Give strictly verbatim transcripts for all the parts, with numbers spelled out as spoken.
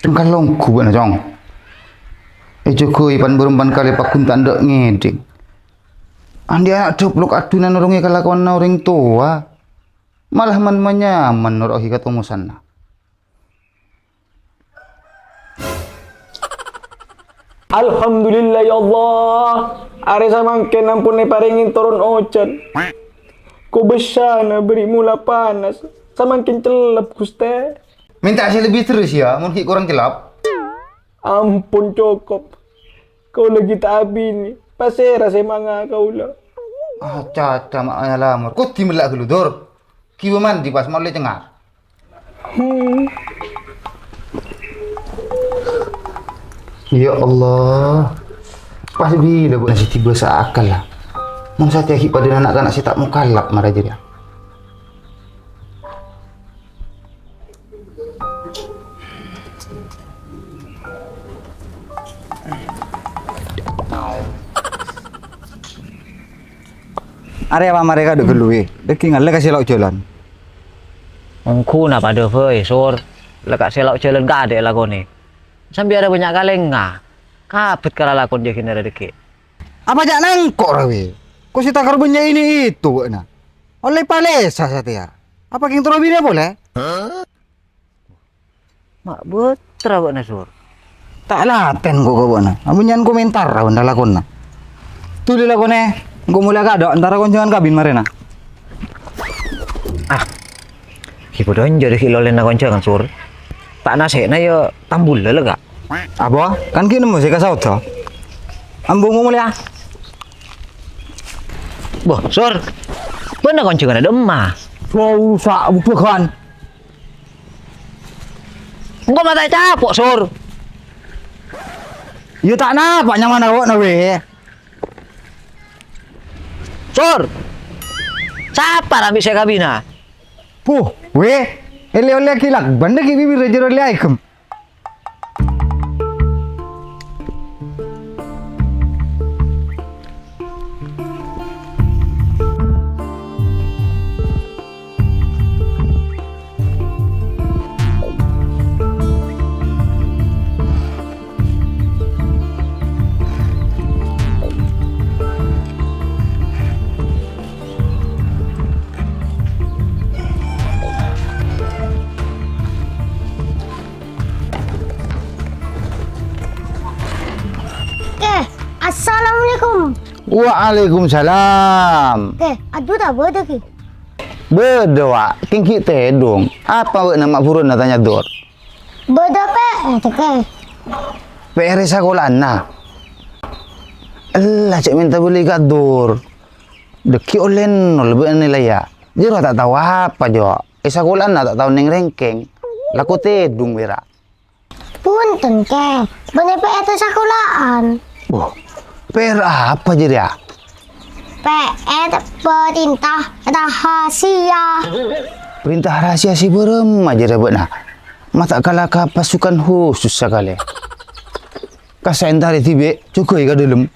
Cengkal longghu bâ'na, Cong. Èjâgâi pan-bârâmpan kalè paggun ta' endâ' ngèdhing. Andi' ana' dhâplok aduna nolongè kalakowanna orèng towa, malah man-, manyaman noro'aghi katomosanna. Alhamdulillah, ya Allah. Arè samangkèn ampon èparèngè toron ojhân. Kobâsana bâri' mola panas. Samangkèn cellep, Ghustè. Mènta sè lebbi terros, ya, mon ghi' korang cellep. Ampon, cokop. Kaulâ ghi' ta' abinè. Pasèra sè manga kaulâ? Ah, caca ma' ngalamor. Kodhi mella' ghâllu, Dur. Ghibâ mandi pas ma'lè cengar. Hmm. Ya Allah. Pas bilâ bâ'na sè tiba saakal la. Mon satèya ghi' padâna na'-kana' sè ta' mokallaf mara jârèya. Arè apa marè kadhu ghâllu, wè? Dâgghi' ngallè ka sèlo' jhâlân. Ongghuna padâ bhâi, Sur. Lè ka sèlo' jhâlân kadhi èlakonè. Sambi arè bânnya' kalèngnga. Kabet ka lalakon jâghina rè dâgghi'. Apa jhâ' nangko' ra, wè? Ko' sè takar bânnya' ini itu bâ'na. Ollè palèsa satèya. Apa kèng terro binè polè? Ma' bâttra bâ'na, Sur. Ta' latèn ko' ka bâ'na. Abânnya'an komentar bân lalakonna. Dhuli lakonè, engko' molè kado' antara konjhângan kabin marèna. Ah. Ghi' padâ jârèya ghi' lolèna konjhângan, Sur. Ta' nasè'na ya tambula la, Ka'. Apa? Kan ghi' nemmo sè kasaodhâ. Ambu engko' molèya. Boh, Sur. Bâ'na konjhânganna dâ'emma? Rusak bubagan. Engko' mata capo', Sur. Ya ta' napa nyamana bâ'na, wè. Sur. Sapa ra bi' sè kabina? Puh, wè. Èlè-ollè ghi' lakban dâgghi' bibirra jârèya ollè aèghem. Eh, assalamualaikum. Waalaikumsalam. Eh, Adu ta' bâdâ, Ki? Bâdâ, Wa'. Kèng ghi' tèdung. Apa bâ'na ma' buruwân atanya, Dur? Bâdâ P R, Ki. P R è sakola'anna. Ella, cè' mènta bâli ka Dur. Dâgghi' ollè nol bâ'na nilaiya. Jârowa ta' tao apa, Jo. È sakola'anna ta' tao neng rèngkèng. Lako tèdung, wèra. Punten, Kè. Bânnè P R sakola'an. Wah, P R apa jârèya? P R perintah rahasia. Perintah rahasia sè bârâmma jârèya bâ'na? Ma' ta' kala ka pasukan khusus sakalè. Kassa' èntarè dhibi', jhughâi ka dâlem.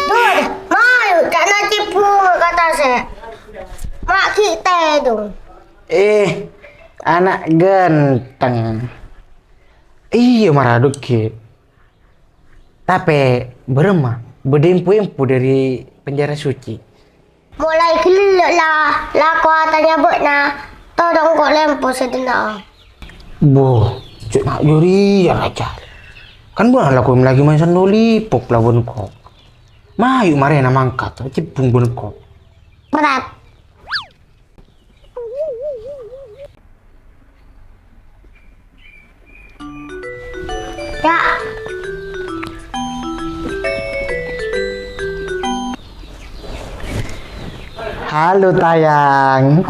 Dur, mayu, ca'na cèbung ka tasè'. Ma' ghi' tèdung. Eh, ana' ganteng. Iyâ, mara dâgghi'. Tapè, bârâmma bâdâ info-info dâri penjara suci. Molaè ghellâ' la, lako atanya bâ'na, todhung ko' lempo sadhâjâna. Boh, cè' na' jârèya, Raja. Kan bâ'na lako mellèaghi maèsan lollipop la bân ko'. Mayu marèna mangkat, cèbung bân ko'. Berat. Halo, Tayang.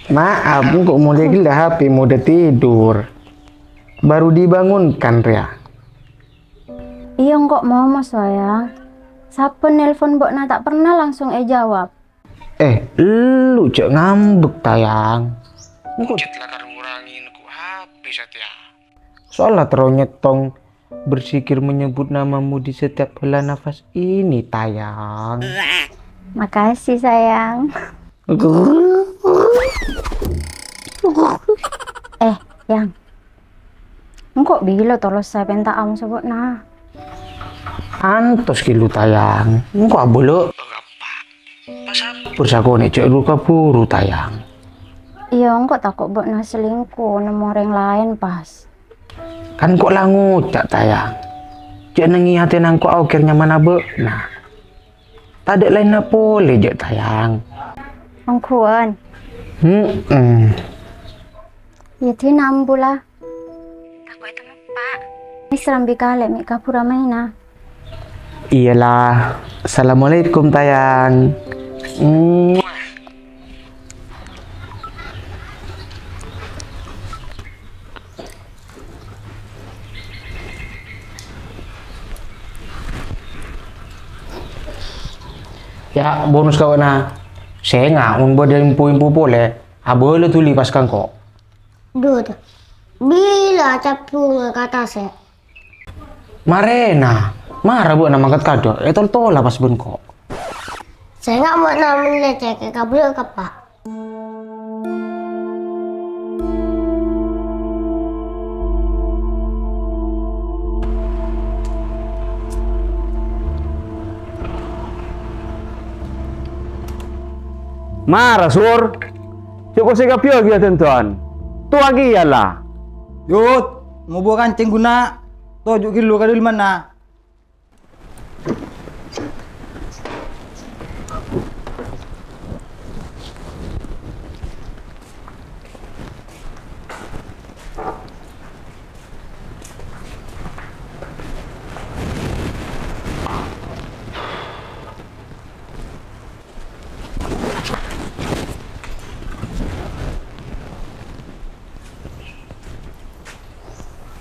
Maaf, engko' molaè ghellâ' H P-mu udah tidur. Baru dibangunkan rèya. Iyâ, engko' momo, sayang. Sabbhân nelpon bâ'na ta' pernah langsung èjawab. Eh, elu jhâ' ngambek, Tayang. Engko' chat lakar ngurangè engko' H P satèya. Soalnya terro nyèttong berzikir menyebut namamu di setiap hela nafas ini, Tayang. Makasih, sayang. Eh, Yang. Engko' bilâ tolossa pènta aom sabâ'na? Antos ghi' lu, Tayang. Engko' abâlâ. Pas sabbhâr sakonè' jhâ' lu kabhuru, Tayang. Iyâ, engko' tako' bâ'na selingkuh, nemmo orèng laèn pas. Kan engko' la ngoca', Tayang. Jhâ' nèng è atèna engko' aoghâr nyamana bâ'na. Tadâ' laènna polè, jhâ', Tayang. Ongghuwân. Heeh. Yâ, dinah embu la. Tako' ètemmo, Pa'. Wis rambi kalè mè' kabhuru amaèna. Iyâ la. Assalamualaikum, Tayang. Muah. Yâ, bonus kabbhi, na. Sènga' mon bâdâ embu-embu polè, abâlâ dhuli pas ka engko'. Dhu, dhu. Bilâ acabbhungnga ka tasè'? Marèna, mara bâ'na mangkat kado, ètol-tola pas bân ko'. Sènga' bâ'na mellè cèkè' kabellâ ka Pa'. Mara, Sur. Jhâ' kosè kabbhi ghi' adântowan. Towa kèya la. Yut, ngobu kancèng ghun na'. Toju' ghillu ka dhâlmanna.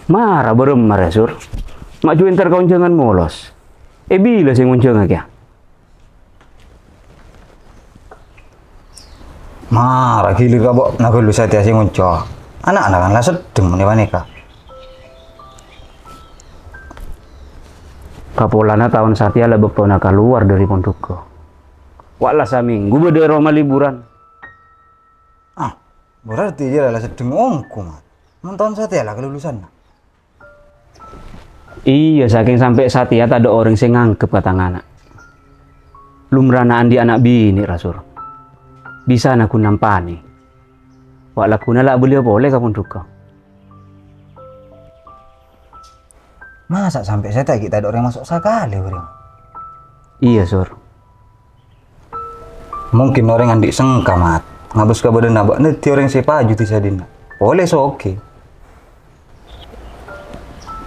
Mara bârâmma rè, Sur? Ma' jhu èntar ka onjhângan molos. È bilâ sè ngonjhânga kèya? Mara ghilirra bâ'na ghâllu satèya sè ngonco. Ana'na kan la seddheng mon è panèka. Kapolana taon satèya la bâktona kalowar dâri pondhughâ. Wa' la samènggu bâdâ è roma liburan. Ah, berarti iyâ la seddheng ongghu, Mat. Mon taon satèya la kalulusanna. Iyâ, sakèng sampè' satèya tadâ' orèng sè nganggep ka tang ana'. Lumrana andi' ana' binè', ra, Sur. Bisana ghun nampanè. Wa' lagghuna la abâliyâ polè ka pondhughâ. Masa' sampè' satèya ghi' tadâ' orèng maso' sakalè, orèng? Iyâ, Sur. Mungkin orèng andi' sengka, Mat. Ngabâs ka bâdânna bâ'na dhâddhi orèng sè paju dhisadhina. Polè soghi.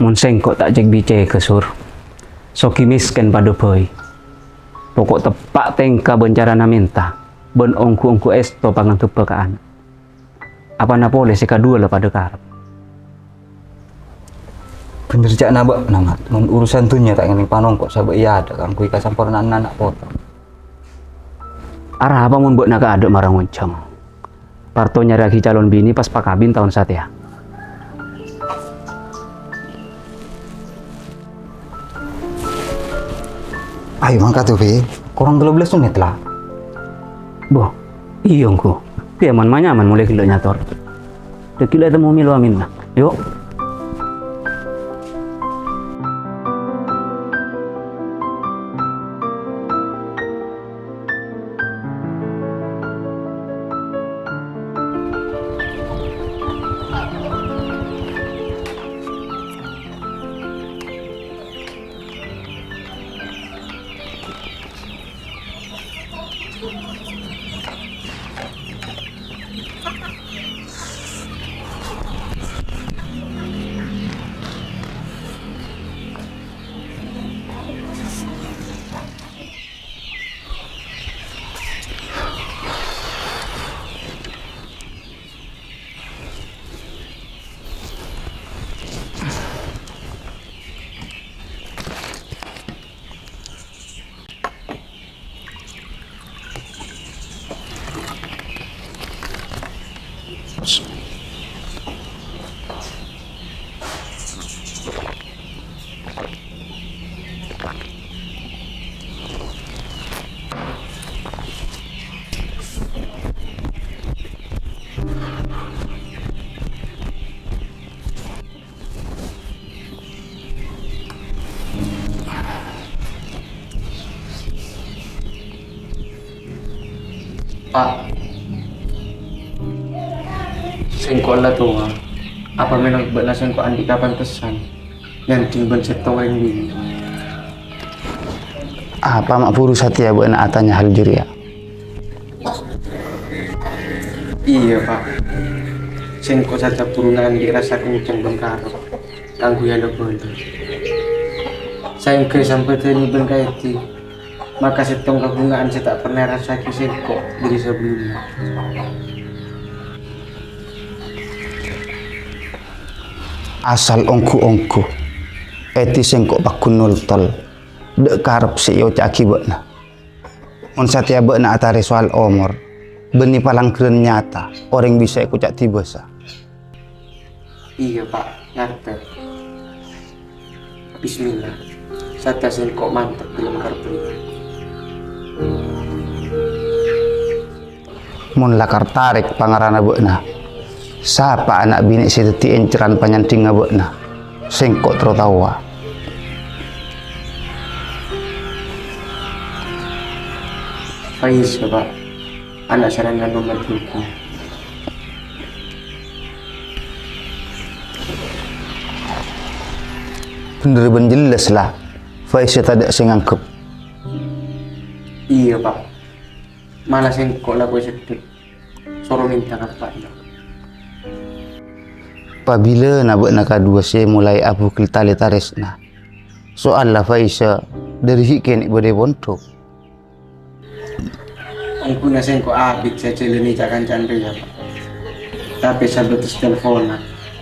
Mon sèngko' ta' cèk-bicèka, Sur. Soghi mèskèn padâ bhâi. Poko' teppa' tèngka bân carana mènta, bân ongghu-ongghu èsto pangangghebbhâ ka ana'. Apana polè sè kaduwâ la padâ karep. Bhender ca'na bâ'na, Mat. Mon urusan dhunnya ta' ngènèng panongko' sabâ' è adâ' kaangghuy kasamporna'anna ana' poto. Arapa mon bâ'na kaadâ' mara ngonjhâng? Parto nyarèyaghi calon binè pas pakabin taon satèya. Ayo mangkat, Bi. Korang tello bellâs mennit la. Boh, iyâ, engko. Bi, aman-aman molaè ghellâ' nyator. Dâgghi' la ètemmo Milo Aminna. Yo'. Pa', sèngko' la towa. Apa mènot bâ'na sèngko' andi' kapantesan nyandhing bân sèttong rèng binè'? Apa ma' buru satèya bâ'na atanya hal jârèya? Iyâ, Pa'. Sèngko' satèya buru andi' rassa kencèng bân karep kaangghuy alabâlâ. Saèngghâ èsambhâdhâni bân kaèdhi, maka sèttong kabhunga'an sè ta' pernah èrassa'aghi sèngko' dâri sabellunna. Asal ongghu-ongghu, èdhi sèngko' paggun noltol dâ' karep sè èoca'aghi bâ'na. Mon satèya bâ'na atarè soal omor, bânnè palangghârân nyata orèng bisa èkoca' dibâsa. Iyâ, Pa', ngartè. Bismillah, satèya sèngko' mantep dâlem karep rèya. Mon lakar tarèk pangarana bâ'na, sapa ana' binè' sè dhâddhi èncerran panyandhingnga bâ'na? Sèngko' terro taowa. Faiz, Pa'. Ana' sarangan Om Marjuki. Bhender bân jelas la, Faiz tadâ' sè nganggep. Iyâ, Pa'. Mala sèngko' la kowè seddhi. Soro mènta ka eppa'na. Pabilâna bâ'na kaduwâ sè molaè abugel talè tarèsna? Soalla Faiz dâri ghi' kènè' bâdâ è pondhuk. Ongghuna sèngko' abit sè ajhâlânè ca-kanca'an rèya, Pa'. Tapè sabâtes telponna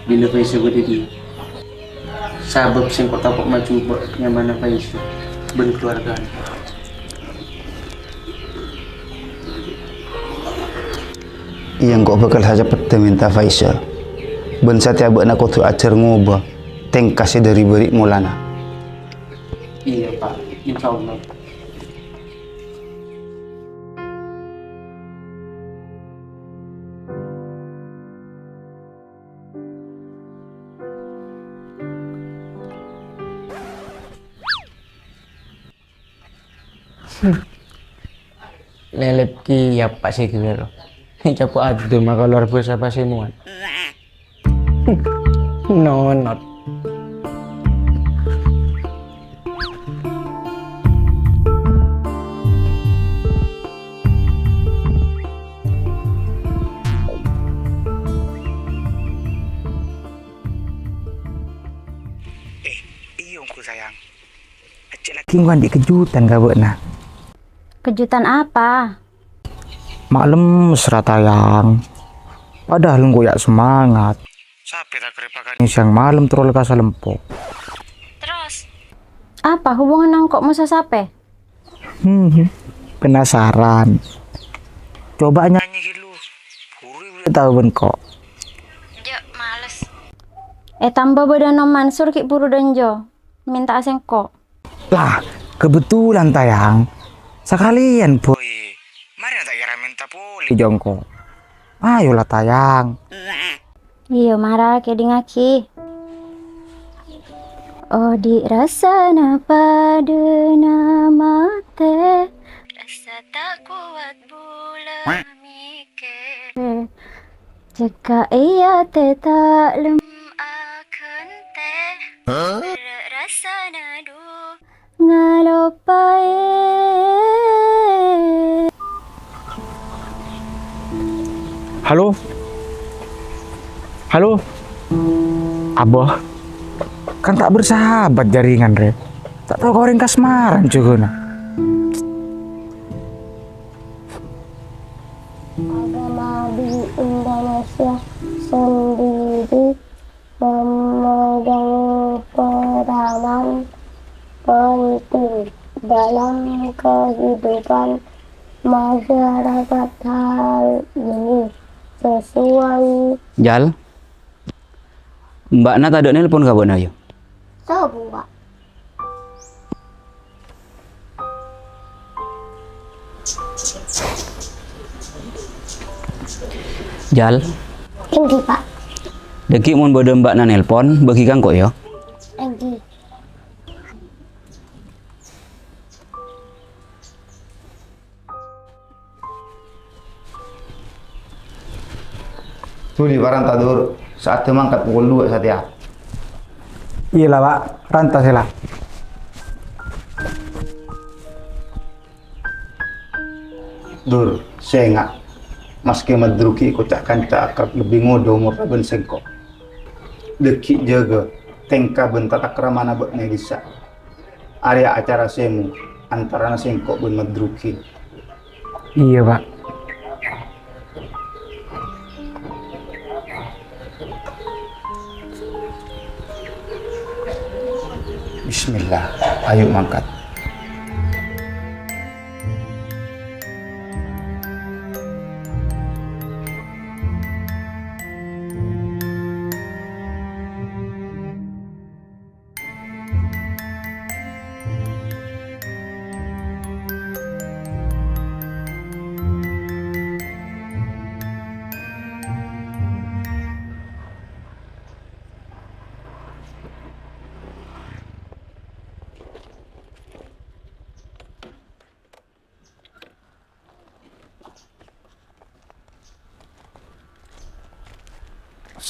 bilâ Faiz bâdâ è diyâ. Sabâb sèngko' tako' majubâ' nyamana Faiz bân kalowargana. Iyâ, engko' bhâkal saceppetta mènta Faiz. Bân satèya bâ'na kodhu ajhâr ngobâ tèngka sè dâri bâri' molana. Iyâ, Pa'. Insyaallah. Lèlèp kèya, Pa', sè ghellâ'. Ècapo' adâ' makalowar bhâsa pasèmowan. Nonot. Eh, iyâ, ongghu, sayang. Ajjhâ' laghi engko' andi' kejutan ka bâ'na. Kejutan apa? Ma' lemmes ra, Tayang. Padahal engko' ya' semangat. Sapè ta' karè pakanè sèyang malem terro la ka salempo'. Terus? Apa hubunganna engko' moso sapè? Hmm, penasaran. Coba nyanyi ghâllu. Buru bi' tao bân engko'. Jâ', males. Eh, tamba bâdâna Om Mansur ghi' buru dânjo. Mènta'a sèngko'. Lah, kebetulan, Tayang. Sakalèyan, Boy. Marè ta' kèra mènta polè jâ' engko'. Ayo la, Tayang. Iyâ, mara kèdingngaghi. Odi' rassana padâna matè. Rassa ta' kowat bulâ mèkkèr. Cekka' è atè ta' lem aghântè. Berrâ' rassana du ngalopaè. Halo? Halo? Abah? Kan ta' bersahabat jaringan, rè. Ta' tao ka orèng kasmaran jhughâna. Agama di Indonesia sendiri memegang peranan penting dalam kehidupan masyarakat hari ini. Sosowan. Jal. Mbakna tadâ' nelpon ka bâ'na, yâ? Sobu, Pak. Jal. Èngghi, Pak. Dâgghi' mon bâdâ mbakna nelpon, bâgi ka engko', yâ. Èngghi. Dhuli, paranta, Dur. Sa'addhâ mangkat pokol duwâ' satèya. Iyâ la, Pak. Ranta sè la. Dur, sènga'. Maskè Madruki koca' kanca akrab lebbi ngodâ omorra bân sèngko'. Dâgghi' jâgâ tèngka bân tatakramaanna bâ'na è dissa'. Arèya acara sèmo antarana sèngko' bân Madruki. Iyâ, Pak. Bismillah, ayo mangkat.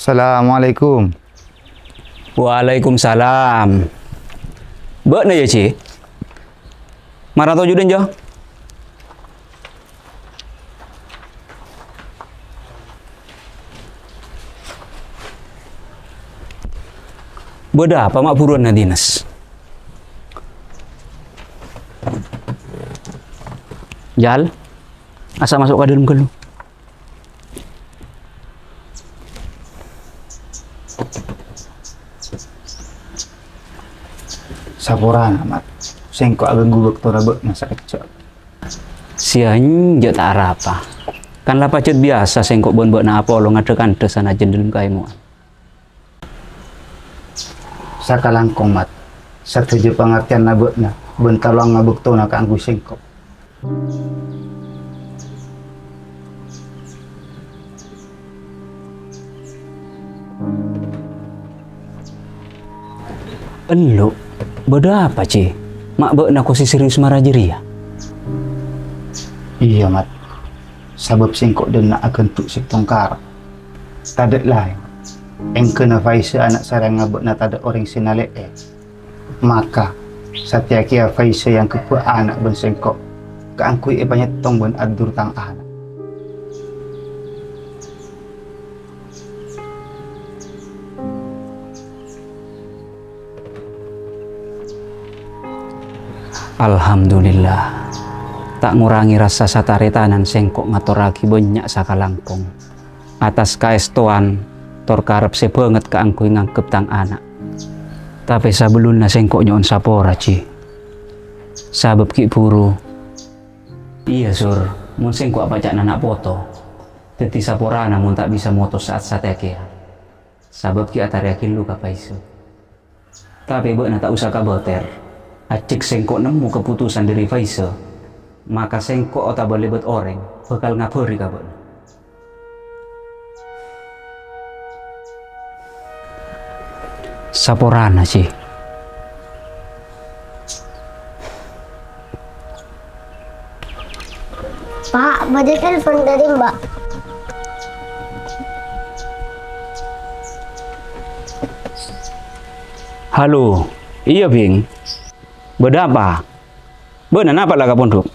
Assalamualaikum. Waalaikumsalam. Bâ'na, yâ, Ji? Mara toju' dânja. Bâdâ apa ma' buruwânna, Dinas? Jal, asa maso' ka dâlem ghâllu. Saporana, Mat. Sèngko' aghânggu bâktona bâ'na sakejjhâ'. Sèya enjâ' ta' arapa. Kan la pajhât biyasa sèngko' bân bâ'na apolong adhâ-kandhâ sanajjhân dâlem kaèmo'an. Sakalangkong, Mat, sadhâjâ pangartèyanna bâ'na bân talowangnga bâktona kaangghuy sèngko'. Enlo', bâdâ apa, Ji? Ma' bâ'na kosi serius mara jârèya? Iyâ, Mat. Sabâb sèngko' dâ' enna' aghântu' sèttong karep. Tadâ' laèn, èngghâna Faiza ana' sarèyangnga bâ'na tadâ' orèng sè nalè'è. Maka, satèya kèya Faiza èyangghep ana' bân sèngko' kaangghuy èpanyèttong bân Addur tang ana'. Alhamdulillah, ta' ngorangè rassa sataretanan sèngko' ngatorraghi bânnya' sakalangkong attas kaèstowan tor karep sè bângèt kaangghuy nganggep tang ana'. Tapè sabellunna sèngko' nyo'on sapora, Ji. Sabâb ghi' buru. Iyâ, Sur, mon sèngko' apaca'na na' poto, dhâddhi saporana mon ta' bisa motos sa'at satèya kèya. Sabâb ghi' atarèyaghi lu ka Faiza. Tapè bâ'na ta' osa kabâtèr. Ajjhâk sèngko' nemmo kaputusan dâri Faiza, maka sèngko' otabâ lèbât orèng bhâkal ngabhâri ka bâ'na. Saporana, Ji. Pak, bâdâ telepon dâri Mbak. Halo. Iyâ, Bhing. Bâdâ apa? Bâ'na napa la ka pondhuk?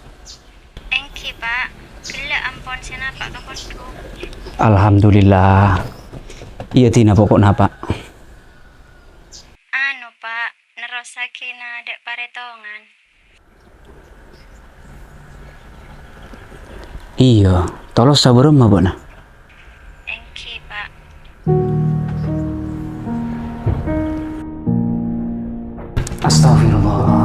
Èngghi, Pak. Ghellâ' ampon sè napa' ka pondhuk. Alhamdulillah. Iyâ, dinah pokok napa'. Anu, Pak, nerrossaghi na' dâ' parètongan. Iyâ, tolos sabârâmma bâ'na? Èngghi, Pak. Astagfirullah.